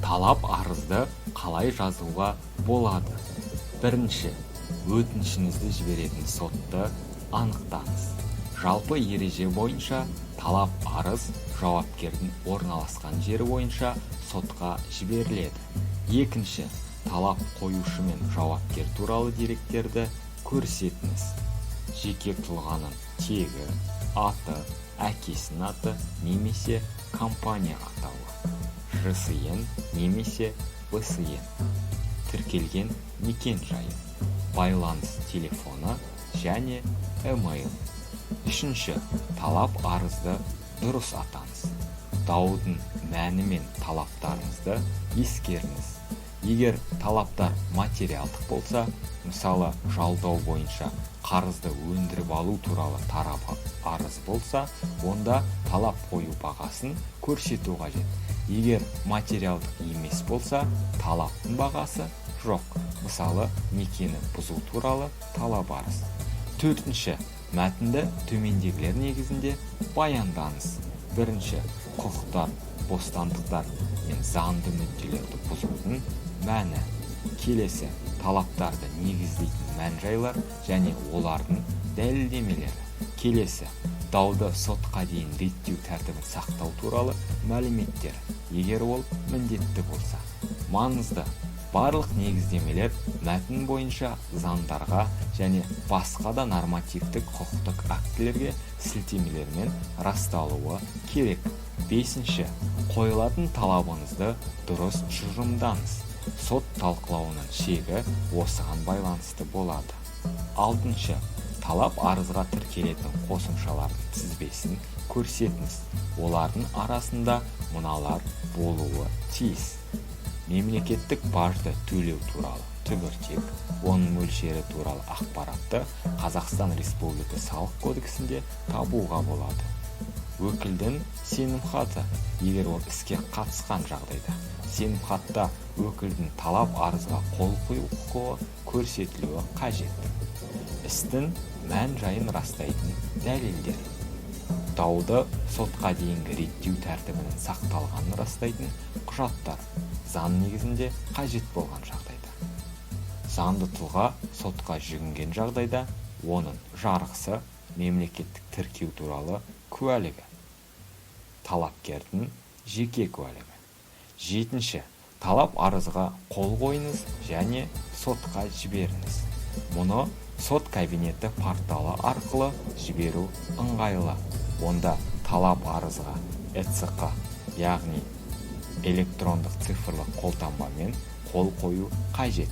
Талап арызды қалай жазуға болады? Бірінші, өтінішіңізді жіберетін сотты анықтаңыз. Жалпы ереже бойынша талап арыз жауапкердің орналасқан жері бойынша сотқа жіберіледі. Екінші, талап қоюшы мен жауапкер туралы деректерді көрсетіңіз: жеке тұлғаның тегі, аты, әкесінің аты немесе компания атауы, ЖСН немесе БСН, тіркелген мекен-жайы, байланыс телефоны және email. Үшінші, талап арызды дұрыс атаңыз. Даудың мәні мен талаптарыңызды ескеріңіз. Егер талаптар материалдық болса, мысалы, жалдау бойынша қарызды өндіріп алу туралы тарап арыз болса, онда талап қою бағасын көрсету қажет. Егер материалдық емес болса, талаптың бағасы жоқ, мысалы, некені бұзу туралы талап арыз. Төртінші, мәтінді төмендегілер негізінде баяндаңыз. Бірінші, құқықтар, бостандықтар мен заңды мүдделерді бұзудың мәні. Келесі, талаптарды негіздейтін мән-жайлар және олардың дәлелдемелері. Келесі, дауды сотқа дейін реттеу тәртібін сақтау туралы мәліметтер, егер ол міндетті болса. Маңызды: барлық негіздемелер мәтін бойынша заңдарға және басқа да нормативтік құқықтық актілерге сілтемелермен расталуы керек. Бесінші, қойылатын талабыңызды дұрыс тұжырымдаңыз. Сот талқылауының шегі осыған байланысты болады. Алтыншы, талап арызға тіркелетін қосымшалардың тізбесін көрсетіңіз. Олардың арасында мыналар болуы тиіс: мемлекеттік бажды төлеу туралы түбіртек, оның мөлшері туралы ақпаратты Қазақстан Республикасы Салық кодексінде табуға болады; өкілдің сенімхаты, егер ол іске қатысқан жағдайда, сенімхатта өкілдің талап арызға қол қою құқығы көрсетілуі қажет; істің мән-жайын растайтын дәлелдер; дауды сотқа дейінгі реттеу тәртібінің сақталғанын растайтын құжаттар, заң негізінде қажет болған жағдайда; заңды тұлға сотқа жүгінген жағдайда, оның жарғысы, мемлекеттік тіркеу туралы куәлігі, талапкердің жеке куәлігі. Жетінші, талап арызға қол қойыңыз және сотқа жіберіңіз. Мұны Сот кабинеті порталы арқылы жіберу ыңғайлы. Онда талап арызға ЭЦҚ, яғни электрондық цифрлық қолтаңбамен қол қою қажет.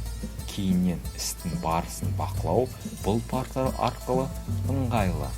Кейіннен істің барысын бақылау бұл портал арқылы ыңғайлы.